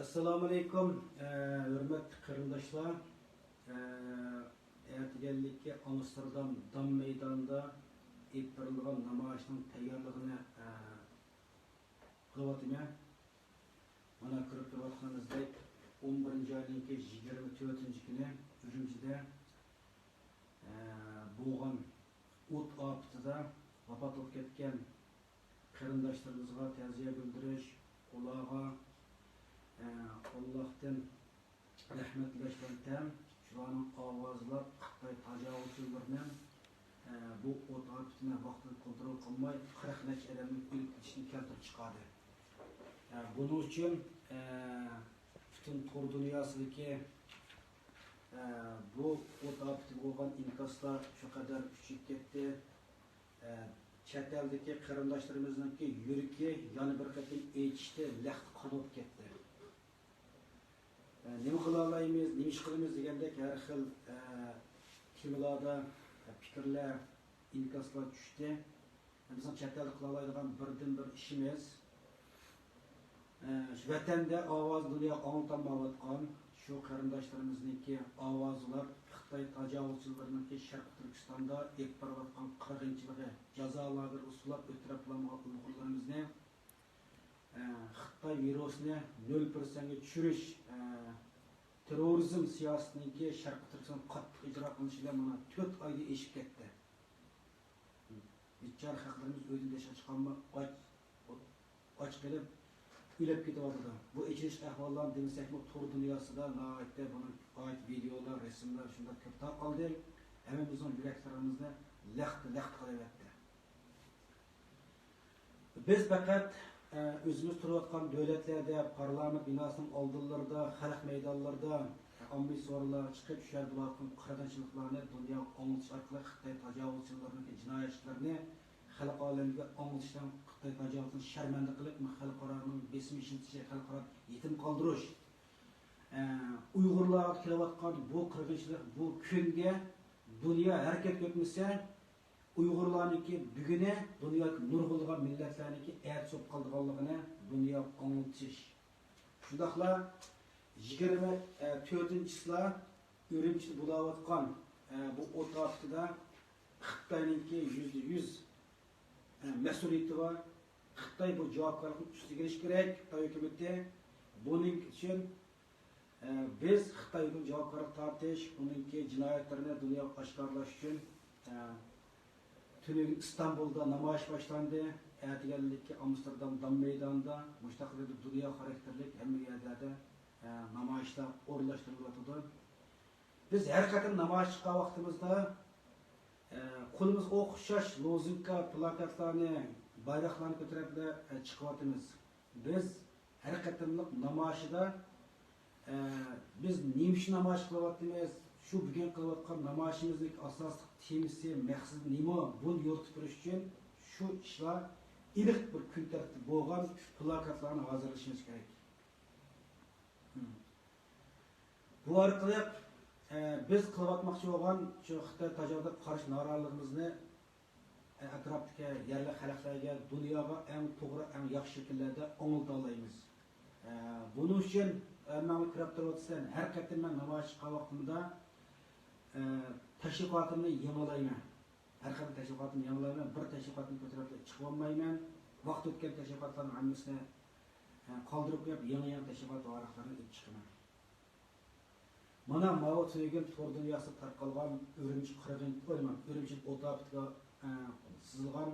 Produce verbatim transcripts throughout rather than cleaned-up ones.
ئەسسالامۇئەلەيكۇم، ھۆرمەتلىك قېرىنداشلار. ئەتىگەنلىككە ئامستېردام دام مەيدانىدا ئېلىپ بېرىلىدىغان نامايىشنىڭ تەييارلىقىنى قىلىۋاتىمەن. مانا، كۆرۈپ تۇرۇۋاتقىنىمىزدەك، ئون بىرىنچى ئاينىڭكى يىگىرمە تۆتىنچى كۈنى ئۈرۈمچىدە بولغان ئوت ئاپىتىدە ۋاپات بولۇپ كەتكەن قېرىنداشلىرىمىزغا تەزىيە بىلدۈرۈش، ئۇلارغا، ئە، ئاللاھتىن رەھمەت تىلەش بىلەن تەڭ، شۇلارنىڭ ئاۋازلاپ، خىتاي تاجاۋۇزچىلىرىنىڭ، ئە، بۇ ئوت ئاپىتىنى ۋاقتىدا كونترول قىلماي، قىرىق نەچچە ئادەمنى ئۆلۈپ كېتىشىنى كەلتۈرۈپ چىقاردى. ئە، بۇنىڭ ئۈچۈن، ئە، پۈتۈن تور دۇنياسىدىكى، ئە، بۇ ئوت ئاپىتىگە بولغان ئىنكاسلار شۇ قەدەر كۈچىيىپ كەتتى. ئە، چەت ئەلدىكى قېرىنداشلىرىمىزنىڭكى يۈرىكى يەنە بىر قېتىم ئېچىشتى، لەختە قان بولۇپ كەتتى. ئە، نېمە قىلالايمىز، نېمە ئىش قىلىمىز دېگەندەك ھەر خىل، ئە، تېمىلاردا، ئە، پىكىرلەر، ئىنكاسلار چۈشتى. بىزنىڭ چەت ئەلدە قىلالايدىغان بىردىنبىر ئىشىمىز، ئە، شۇ ۋەتەندە ئاۋازى دۇنياغا ئاڭلىتالمايۋاتقان شۇ قېرىنداشلىرىمىزنىڭكى ئاۋازى بولۇپ، خىتاي تاجاۋۇزچىلىرىنىڭكى شەرقىي تۈركىستاندا ئېلىپ بېرىۋاتقان قىرغىنچىلىقى، جازا لاگېرىغا سولاپ ئۆلتۈرۈپ ئۇيغۇرلىرىمىزنى، ئە، خىتاي ۋىرۇسىنى نۆل پىرسەنتكە چۈشۈرۈش، ئە، تېررورىزم سىياسىتىنىڭكى شەرقىي تۈركىستاندا قاتتىق ئىجرا قىلىنىشى بىلەن مانا تۆت ئايدىن ئېشىپ كەتتى. بىچارە خەقلىرىمىز ئۆيدىن تېشىغا چىقالماي ئاچ، ئاچ قېلىپ ئۆلۈپ كېتىۋاتىدۇ. بۇ ئېچىنىشلىق ئەھۋاللارنى دېمىسەكمۇ، تور دۇنياسىدا ناھايىتى بۇنىڭ ئائىت ۋىدېئولار، رەسىملەر شۇنداق كۆپ تارقالدى. ھەممىمىزنىڭ يۈرەكلىرىمىزنى لەختە، لەختە قىلىۋەتتى. بىز پەقەت، ئە، ئۆزىمىز تۇرۇۋاتقان دۆلەتلەردە، پارلامېنت بىناسىنىڭ ئالدىلىرىدا، خەلق مەيدانلىرىدا، ئاممىۋى سورۇنلارغا چىقىپ، شۇ يەردە بولۇۋاتقان قىرغىنچىلىقلارنى دۇنياغا ئاڭلىتىش ئارقىلىق خىتاي تاجاۋۇزچىلىرىنىڭكى جىنايى ئىشلىرىنى خەلق ئالەمگە ئاڭلىتىشنىڭ، خىتاي تاجاۋۇزچىلىرىنى شەرمەندە قىلىپ، خەلقئارانىڭ بېسىم ئىشلىتىشى، خەلقئارانى يېتىم قالدۇرۇش، ئە، ئۇيغۇرلارغا كېلىۋاتقان بۇ قىرغىنچىلىق، بۇ كۈنگە دۇنيا ھەرىكەت كۆرمىسە، ئۇيغۇرلارنىڭكى بۈگۈنى دۇنيادىكى نۇرغۇنلىغان مىللەتلەرنىڭكى ئەتىسى بولۇپ قالىدىغانلىقىنى دۇنياغا ئاڭلىتىش. شۇنداقلا يىگىرمە تۆتىنچى چىسلا ئۈرۈمچىدە بولاۋاتقان، ئە، بۇ ئوت ئاپىتىدە خىتاينىڭكى يۈزدە يۈز، ئە، مەسئۇلىيىتى بار. خىتاي بۇ جاۋابكارلىقنى ئۈستىگە ئېلىشى كېرەك، خىتاي ھۆكۈمىتى. بۇنىڭ ئۈچۈن ئە، بىز خىتاي ھۆكۈمىتىنى جاۋابكارلىققا تارتىش، ئۇنىڭكى جىنايەتلىرىنى دۇنياغا ئاشكارىلاش ئۈچۈن، ئە، تۈنۈگۈن ئىستانبۇلدا نامايىش باشلاندى. ئەتىگەنلىككە ئامستېردام دام مەيدانىدا مۇشۇنداق بىر دۇنيا خاراكتېرلىك ھەممە يەرلەردە، ئە، نامايىشلار ئورۇنلاشتۇرۇلۇۋاتىدۇ. بىز ھەر قېتىم نامايىش چىققان ۋاقتىمىزدا، ئە، قولىمىزغا ئوخشاش لوزۇنكا، پلاكاتلارنى، بايراقلارنى كۆتۈرۈپ، ئە، چىقىۋاتىمىز. بىز ھەر قېتىملىق نامايىشىدا، ئە، بىز نېمە ئۈچۈن نامايىش قىلىۋاتىمىز؟ شۇ بۈگۈن قىلىۋاتقان نامايىشىمىزنىڭ ئاساسلىق تېمىسى، مەقسىتى نېمە؟ بۇنى يورۇتۇپ بېرىش ئۈچۈن شۇ ئىشلار ئېنىق بىر كۈن تەرتىپى بولغان پلاكاتلارنى ھازىرلىشىمىز كېرەك. بۇ ئارقىلىق، ئە، بىز قىلىۋاتماقچى بولغان شۇ خىتاي تاجاۋۇزىغا قارشى نارازىلىقىمىزنى ئەتراپتىكى يەرلىك خەلقلەرگە دۇنياغا ئەڭ توغرا، ئەڭ ياخشى شەكىللەردە ئاڭلىتالايمىز. ئە، بۇنىڭ ئۈچۈن، ئە، ماڭا كۆرۈپ تۇرۇۋاتىسەن، ھەر قېتىم مەن نامايىش چىققان ۋاقتىمدا، ئە، تەشۋىقاتىمنى يېڭىلايمەن. ھەر قېتىم تەشۋىقاتىمنى يېڭىلايمەن، بىر تەشۋىقاتنى كۆتۈرۈپ چىقىۋالمايمەن. ۋاقتى ئۆتكەن تەشۋىقاتلارنىڭ ھەممىسىنى، ئە، قالدۇرۇپ قويۇپ، يېڭى، يېڭى تەشۋىقات ۋاراقلىرىنى ئېلىپ چىقىمەن. مانا ماۋۇ تۈنۈگۈن تور دۇنياسىدا تارقالغان ئۈرۈمچى قىرغىن، ئۆرۈمچى ئوت ئاپىتىگە، ئە، سىزىلغان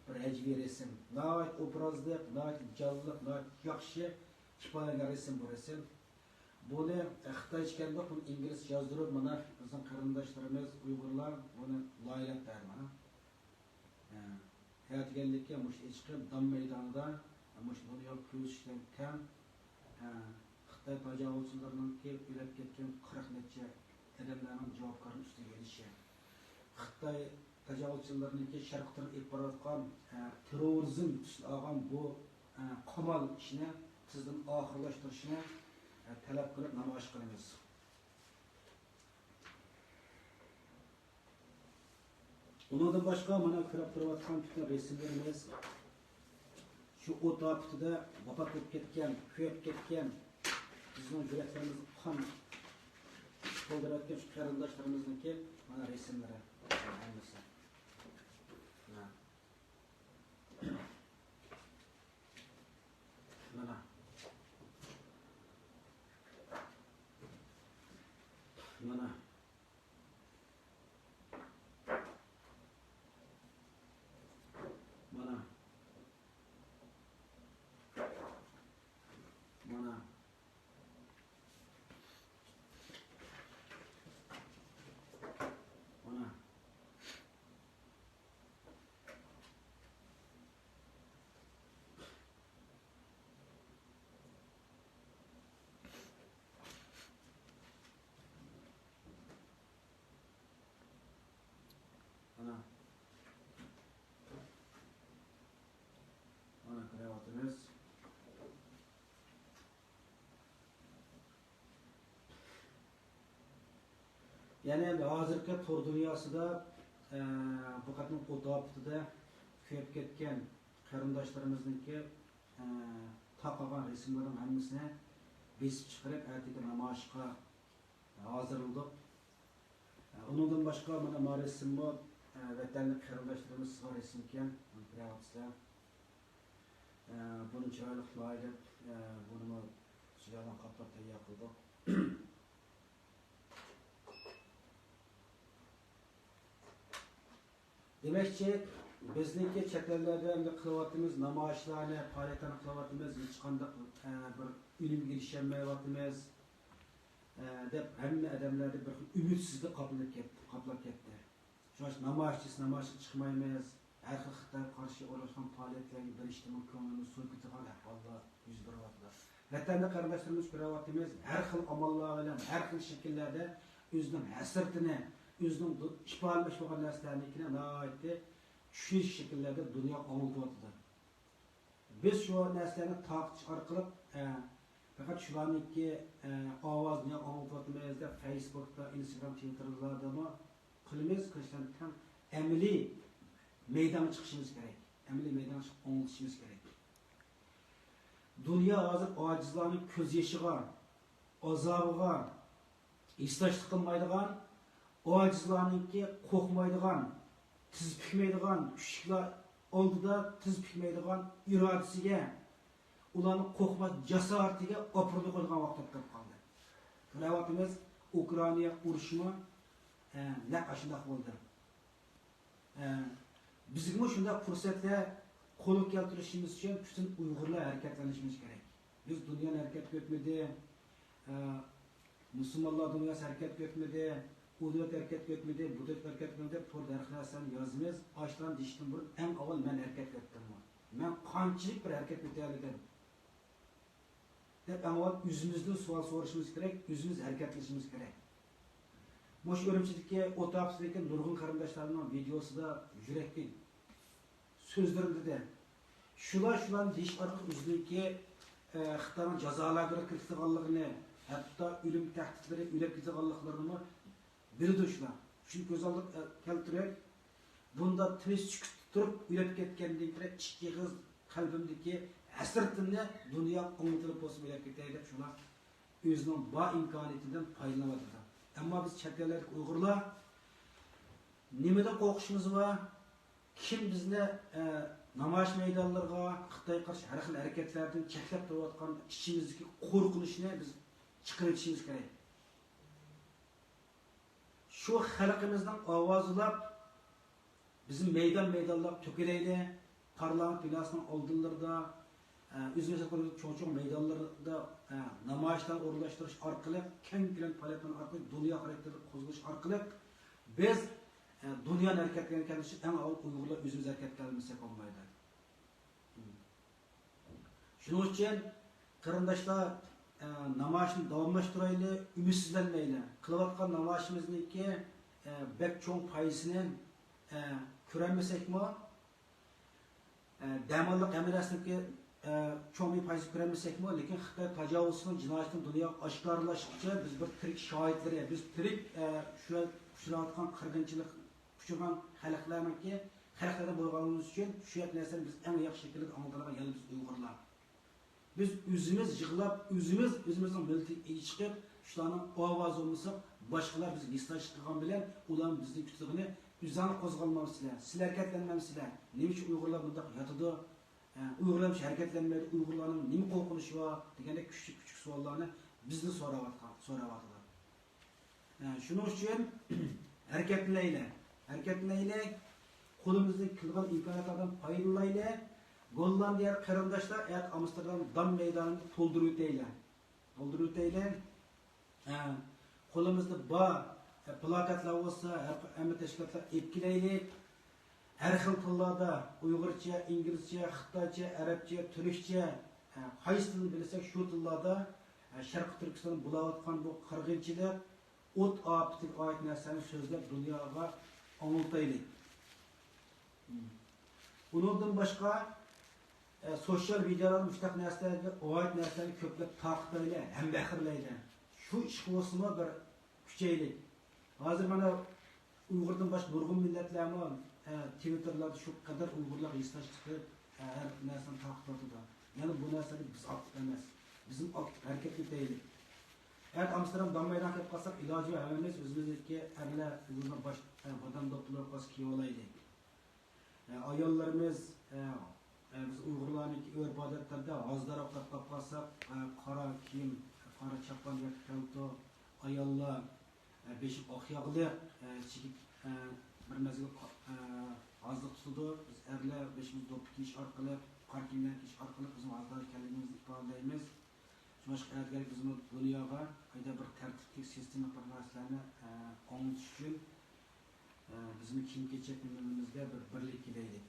بىر ھەجۋىي رەسىم. ناھايىتى ئوبرازلىق، ناھايىتى جانلىق، ناھايىتى ياخشى ئىپادىلەنگەن رەسىم بۇ رەسىم. بۇنى، ئە، خىتايچە ئىكەن، بۇنى ئىنگلىزچە يازدۇرۇپ، مانا بىزنىڭ قېرىنداشلىرىمىز ئۇيغۇرلار بۇنى لايىھەلەپ بەردى مانا. ئەتىگەنلىككە مۇشۇ ئېچىقىپ دام مەيدانىدا مۇشۇ دۇنيا كۆزىتىش بىلەن تەڭ، خىتاي تاجاۋۇزچىلىرىنىڭكى ئۆلۈپ كەتكەن قىرىق نەچچە ئادەملەرنىڭ جاۋابكارلىقىنى ئۈستىگە ئېلىشى، خىتاي تاجاۋۇزچىلىرىنىڭكى شەرقىي تۈركىيە ئېلىپ بارىۋاتقان تېررورىزم تۈسىنى ئالغان بۇ قامال ئىشىنى تېزدىن ئاخىرلاشتۇرۇشىنى تەلەپ قىلىپ نامايىش قىلىمىز. ئۇنىڭدىن باشقا، مانا كۆرۈپ تۇرۇۋاتقان پۈتۈن رەسىملىرىمىز، شۇ ئوت ئاپىتىدە ۋاپات بولۇپ كەتكەن، كۆيۈپ كەتكەن، بىزنىڭ يۈرەكلىرىمىزدە قان قىلدۇرۇۋەتكەن شۇ قېرىنداشلىرىمىزنىڭكى مانا رەسىملىرى ھەممىسى. مانا. مانا. مانا. مانا. مانا. مانا. مانا. مانا كۆرۈۋاتىمىز. يەنى ھازىرقى تور دۇنياسىدا، ئە، بۇ قېتىم ئوت ئاپىتىدە كۆيۈپ كەتكەن قېرىنداشلىرىمىزنىڭكى، ئە، تارقالغان رەسىملىرىنىڭ ھەممىسىنى بېسىپ چىقىرىپ، ئەتىگە نامايىشقا ھازىرلىدۇق. ئۇنىڭدىن باشقا مانا ما رەسىممۇ، ئە، ۋەتەنلىك قېرىنداشلىرىمىز سىزغان رەسىمكەن، مانا كۆرۈۋاتىسىلەر. ئە، بۇنى چىرايلىق لايىھەلەپ، ئە، بۇنىمۇ سۈيەدىن قاپلاپ تەييار قىلدۇق. دېمەكچى، بىزنىڭكى چەت ئەللەردە ئەمدى قىلىۋاتىمىز، نامايىشلارنى، پائالىيەتلەرنى قىلىۋاتىمىز، ھېچقانداق، ئە، بىر ئۈنۈمگە ئېرىشەلمەيۋاتىمىز، ئە، دەپ ھەممە ئادەملەردە بىر خىل ئۈمىدسىزلىك قاپلىنىپ كەتتى، قاپلاپ كەتتى. شۇڭا نامايىش دېسە نامايىشقا چىقمايمىز، ھەر خىل خىتايغا قارشى ئورۇنلاشقان پائالىيەتلەرگە بېرىشتىنمۇ كۆڭلىمىز سوۋۇپ كېتىدىغان ئەھۋاللار يۈز بېرىۋاتىدۇ. ۋەتەندە قېرىنداشلىرىمىز كۆرۈۋاتىمىز، ھەر خىل ئاماللار بىلەن، ھەر خىل شەكىللەردە ئۆزىنىڭ ھەسرىتىنى، ئۆزىنىڭ دۇ-، ئىپادىلىمەكچى بولغان نەرسىلەرنىڭكىنى ناھايىتى چۈشىنىش شەكىللەردە دۇنياغا ئاڭلىتىۋاتىدۇ. بىز شۇ نەرسىلەرنى تارقىتىش ئارقىلىق، ئە، پەقەت شۇلارنىڭكى، ئە، ئاۋازىنى ئاڭلىتىۋاتىمىز دەپ فەيسبۇكتا، ئىنستاگرام، تىۋىتتېرلاردا قىلىمىز، قىلىشتىن تەڭ ئەمەلىي مەيدانغا چىقىشىمىز كېرەك. ئەمەلىي مەيدانغا چىقىپ ئاڭلىتىشىمىز كېرەك. دۇنيا ھازىر ئاجىزلارنىڭ كۆز يېشىغا، ئازابىغا ھېسداشلىق قىلمايدىغان، ئاجىزلارنىڭكى قورقمايدىغان، تىز پۈكمەيدىغان، كۈچلۈكلەر ئالدىدا تىز پۈكمەيدىغان ئىرادىسىگە، ئۇلارنىڭ قورقماس جاسارىتىگە ئاپىرىدىن قويىدىغان ۋاقىت كېلىپ قالدى. كۆرۈۋاتىمىز، ئۇكرائىنا ئۇرۇشىمۇ، ئە، نەق ئاشۇنداق بولدى. ئە، بىزگىمۇ شۇنداق پۇرسەتلەر قولغا كەلتۈرۈشىمىز ئۈچۈن پۈتۈن ئۇيغۇرلار ھەرىكەتلىنىشىمىز كېرەك. بىز دۇنيانى ھەرىكەتكە ئۆتمىدى، ئە، مۇسۇلمانلار دۇنياسى ھەرىكەتكە ئۆتمىدى، ئۇ دۆلەت ھەرىكەتكە ئۆتمىدى، بۇ دۆلەت ھەرىكەتكە ئۆتمىدى دەپ توردا ھەر خىل نەرسىلەرنى يازىمىز. ئاشۇلارنى دېيىشتىن بۇرۇن ئەڭ ئاۋۋال مەن ھەرىكەتكە ئۆتتۈم. مەن قانچىلىك بىر ھەرىكەتكە ئۆتەلىدىم؟ دەپ ئەڭ ئاۋۋال ئۆزىمىزدىن سوئال سورىشىمىز كېرەك، ئۆزىمىز ھەرىكەتلىشىمىز كېرەك. مۇشۇ ئۈرۈمچىدىكى ئوت ئاپىتىدىكى نۇرغۇن قېرىنداشلارنىڭ ۋىدېئوسىدا يۈرەككە سۆزلىرىم دېدى. شۇلار، شۇلارنى دېيىش ئارقىلىق ئۆزىنىڭكى، ئە، خىتاينىڭ جازا لاگېرىغا كىرىتىدىغانلىقىنى، ھەتتا ئۆلۈم تەھدىتلىرى، ئۆلۈپ كېتىدىغانلىقلىرىنىمۇ بىلىدۇ شۇلار. شۇنى كۆز ئالدىغا، ئە، كەلتۈرۈپ، بۇنداق تىنچ سۈكۈتتە تۇرۇپ ئۆلۈپ كەتكەندىن كېيىن ئىككى ئېغىز قەلبىمدىكى ھەسرىتىمنى دۇنياغا ئاڭلىتىلىپ بولسىمۇ ئۆلۈپ كېتەي دەپ شۇلار ئۆزىنىڭ بار ئىمكانىيىتىدىن پايدىلىنىۋاتىدۇ. ئەمما بىز چەت ئەللەردىكى ئۇيغۇرلار نېمىدىن قورقۇشىمىز بار؟ كىم بىزنى، ئە، نامايىش مەيدانلىرىغا، خىتايغا قارشى ھەر خىل ھەرىكەتلەردىن چەكلەپ تۇرۇۋاتقان ئىچىمىزدىكى قورقۇنچنى بىز چىقىرىۋېتىشىمىز كېرەك. شۇ خەلقىمىزنىڭ ئاۋازى ئۇلاپ، بىزنى مەيدان-مەيدانلاپ تۆكۈلەيلى، پارلامېنت بىناسىنىڭ ئالدىلىرىدا، ئە، ئۆزىمىز چوڭ-چوڭ مەيدانلىرىدا، ئە، نامايىشلار ئورۇنلاشتۇرۇش ئارقىلىق، كەڭ كۆلەم پائالىيەتلەر ئارقىلىق، دۇنيا خاراكتېرلىك قوزغىلىش ئارقىلىق بىز، ئە، دۇنيانى ھەرىكەتكە كەلتۈرۈش ئەڭ ئاۋۋال ئۇيغۇرلار ئۆزىمىز ھەرىكەتكە كەلمىسەك بولمايدۇ. شۇنىڭ ئۈچۈن قېرىنداشلار، ئە، نامايىشنى داۋاملاشتۇرايلى، ئۈمىدسىزلەنمەيلى. قىلىۋاتقان نامايىشىمىزنىڭكى، ئە، بەك چوڭ پايدىسىنى، ئە، كۆرەلمىسەكمۇ، ئە، دەماللىق ھەممە نەرسىنىڭكى، ئە، چوڭ بىر پايدىسىنى كۆرەلمىسەكمۇ، لېكىن خىتاي تاجاۋۇزچىسىنىڭ جىنايىتىنى دۇنياغا ئاشكارىلاشقىچە بىز بىر تىرىك شاھىتلىرى، بىز تىرىك، ئە، شۇ ئۇچراۋاتقان قىرغىنچىلىق ئۇچرىغان خەلقلەرنىڭكى، خەلقلەردىن بولغانلىقىمىز ئۈچۈن شۇ يەردىكى نەرسىلەرنى بىز ئەڭ ياخشى شەكىلدە ئاڭلىتالىغان يەنە بىز ئۇيغۇرلار. بىز ئۆزىمىز يىغلاپ، ئۆزىمىز ئۆزىمىزنىڭ مىللىتىگە ئىگە چىقىپ، شۇلارنىڭ ئاۋازى بولمىساق، باشقىلار بىزگە ھېسداشلىق قىلغان بىلەن ئۇلار بىزدىن كۈتىدىغىنى، ئۆزۈڭلار قوزغالمامسىلەر، سىلەر ھەرىكەتلەنمەمسىلەر، نېمە ئۈچۈن ئۇيغۇرلار بۇنداق ياتىدۇ، ئە، ئۇيغۇرلار ھەرىكەتلەنمەيدۇ، ئۇيغۇرلارنىڭ نېمە قورقۇنچى بار دېگەندەك كۈچلۈك كۈچلۈك سوئاللارنى بىزدىن سوراۋاتقان، سوراۋاتىدۇ. ئە، شۇنىڭ ئۈچۈن ھەرىكەتلىنەيلى، ھەرىكەتلىنەيلى، قولىمىزدىن كېلىدىغان ئىمكانىيەتلەردىن پايدىلىنايلى. گوللاندىيە قېرىنداشلار ئەتە ئامستېردام دام مەيدانىنى تولدۇرۇۋېتەيلى، تولدۇرۇۋېتەيلى. ئە، قولىمىزدا بار، ئە، پلاكاتلار بولسا، ھەر، ھەممە تەشكىلاتلار ئېلىپ كېلەيلى. ھەر خىل تىللاردا، ئۇيغۇرچە، ئىنگلىزچە، خىتايچە، ئەرەبچە، تۈركچە، ھە، قايسى تىلنى بىلسەك، شۇ تىللاردا، ھە، شەرقىي تۈركىستاندا بولۇۋاتقان بۇ قىرغىنچىلىق، ئوت ئاپىتىگە ئائىت نەرسىلەرنى سۆزلەپ، دۇنياغا ئاڭلىتايلى. ئۇنىڭدىن باشقا، ئە، سوشيال مېدىيالاردا مۇشۇنداق نەرسىلەرگە ئائىت نەرسىلەرنى كۆپلەپ تارقىتايلى، ھەمبەخىرلەيلى. شۇ ئىشقا بولسىمۇ بىر كۈچەيلى. ھازىر مانا ئۇيغۇردىن باشقا نۇرغۇن مىللەتلەرمۇ، ئە، تىۋىتتېرلاردا شۇ قەدەر ئۇيغۇرلارغا ھېسداشلىق قىلىپ، ئە، ھەر نەرسىنى تارقىتىۋاتىدۇ. يەنى بۇ نەرسىدە بىز ئاكتىپ ئەمەس. بىزمۇ ئاكتىپ ھەرىكەتلىنەيلى. ئەتە ئامستېردام دام مەيدانىغا كېلىپ قالساق، ئىلاجى يوق، ھەممىمىز ئۆزىمىزدىكى ئەرلەر، ئۆزىمىزنىڭ باش، ئە، بادام دوپپىلىرى قالسا كىيىۋالايلى. ئە، ئاياللىرىمىز، ئە، ئە، بىز ئۇيغۇرلارنىڭكى ئۆرپ-ئادەتلەردە ھازىدارراق تارقاپ قالساق، ئە، قارا كىيىم، قارا چاپان ياكى پەلتو، ئاياللار، ئە، بېشىغا ئاق ياغلىق، ئە، چىگىت، ئە، بىر مەزگىل، ئە، ھازىلىق تۇتىدۇ. بىز ئەرلەر بېشىمىزدا دوپپا كىيىش ئارقىلىق، قارا كىيىملەر كىيىش ئارقىلىق بىزنىڭ ھازىدار ئىكەنلىكىمىزنى ئىپادىلەيمىز. شۇڭلاشقا ئەتىگەن بىزمۇ دۇنياغا قايتا بىر تەرتىپلىك، سىستېمىلىق بىر نەرسىلەرنى، ئە، ئاڭلىتىش ئۈچۈن، ئە، بىزمۇ كىيىم-كېچەك نېمىلىرىمىزدە بىر بىرلىككە كېلەيلى.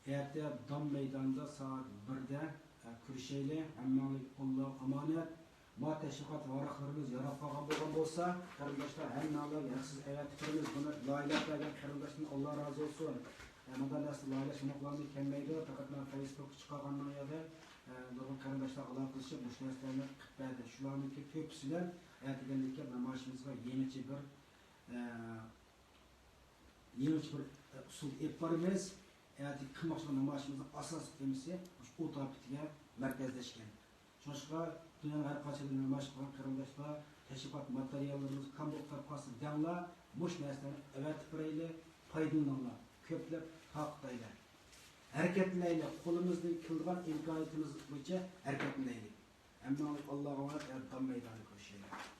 ئەتە دام مەيدانىدا سائەت بىردە، ئە، كۆرۈشەيلى. ھەممەڭلارگە ئاللا ئامانەت. ما تەشۋىقات ۋاراقلىرىمىز ياراپ قالغان بولغان بولسا، قېرىنداشلار، ھەممەڭلارگە ھەقسىز ئەۋەتىپ بېرىمىز. بۇنى لايىھەلەپ بەرگەن قېرىنداشتىن ئاللا رازى بولسۇن. ئە، مۇنداق نەرسە لايىھەلەش مۇنۇلارنى كەلمەيدۇ. پەقەت مەن فېيسبۇكقا چىقارغاننىڭ يەردە، ئە، نۇرغۇن قېرىنداشلار ئالاقىلىشىپ مۇشۇ نەرسىلەرنى قىلىپ بەردى. شۇلارنىڭكى تۆھپىسى بىلەن ئەتىگەنلىككە نامايىشىمىزغا يېڭىچە بىر، ئە، يېڭىچە بىر، ئە، ئۇسۇلدا ئېلىپ بارىمىز. ئەتىگە قىلماقچى بولغان نامايىشىمىزنىڭ ئاساسلىق تېمىسى مۇشۇ ئوت ئاپىتىگە مەركەزلەشكەن. شۇڭلاشقا دۇنيانىڭ ھەر قايسى يېرىدىن نامايىش قىلغان قېرىنداشلار، تەشۋىقات ماتېرىياللىرىمىز كامبوك تارقالسا دەڭلار، مۇشۇ نەرسىلەرنى ئەۋەتىپ بېرەيلى، پايدىلىنىڭلار، كۆپلەپ تارقىتايلى. ھەرىكەتلىنەيلى، قولىمىزدىن كېلىدىغان ئىمكانىيىتىمىز بويىچە ھەرىكەتلىنەيلى. ھەممىڭلارنى ئاللاغا ئامانەت، دام مەيدانىدا كۆرۈشەيلى.